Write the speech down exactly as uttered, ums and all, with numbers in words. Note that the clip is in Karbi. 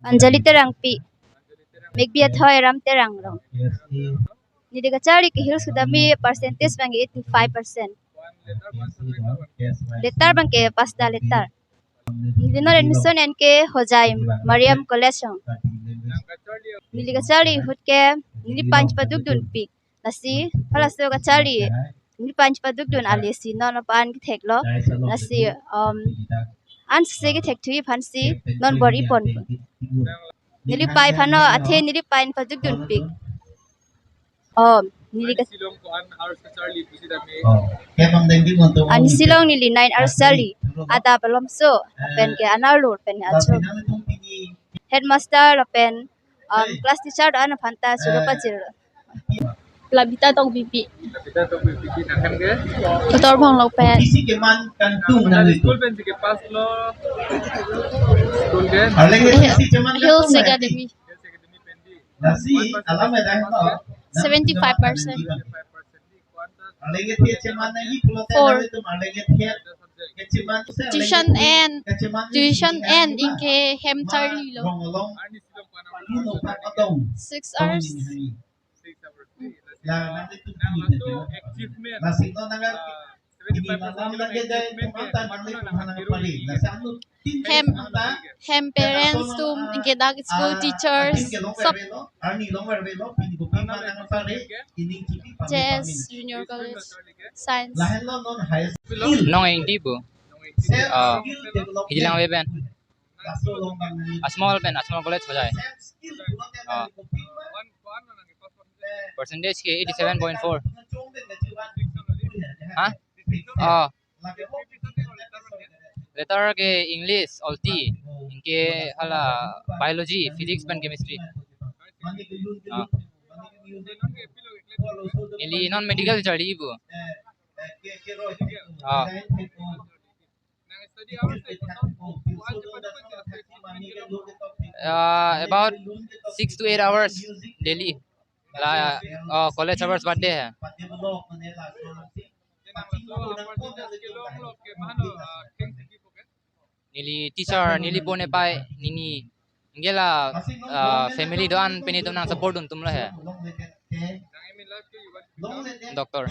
Anjali Terangpi. Mekbi athoi Ram Terang rong. Neli kacharli ke Hills Academy percentage abang eighty-five percent. Letter abang ke pasta letter. Neli non admission en ke Hojai Mariam College rong. Neli kacharli ahut ke neli phan chepadukdunpik. Lasi halaso kacharli neli phan chepadukdun ale si non aphan ketheklo. Lasi um an si kethekthuji aphan si non bor-i pon. Neli pei aphan no athe neli phan padukdunpik. Oh, neli ka Shillong ko-an hours kacharli pusi dame. Oh, kemang dengki monto. Ani Shillong neli nine hours charli. Adap alomso, pen ke anerlo pen acho. Headmaster lapen um class teacher do-an aphan ta choro pajir. Labita Tokbipi. Labita Tokbipi, nangkhan ke? Utor Bhong Lokpet. Isi keman kantung nang itu. School pen si ke pass lo. School ke? Arleng isi keman kantung Hills nang itu. Academy. Hills Academy pen di. Nasi alam ada ko. Seventy-five percent. Arleng isi keman nang itu. Four. Arleng isi keman. Tuition and tuition and anke hem charlilo. Six hours. Hem, hem parents atum anke dak school teachers, sob J S Junior College, Science. Non Ingti pu. Ah, Hilang Weven. Ajmal pen, Ajmal College Hojai. Ah. Percentage ke eighty-seven point four. Ha? Oh. Letter ke English, Olti, anke hala biology, physics pen chemistry. Ah. Neli non medical charli pu. Ah. Uh, about six to eight hours daily. La, uh, college hours bad de hai. Neli teacher, neli pon epai, nini anke la, uh, family do-an pen itum nang support duntum lo hai. Doctor.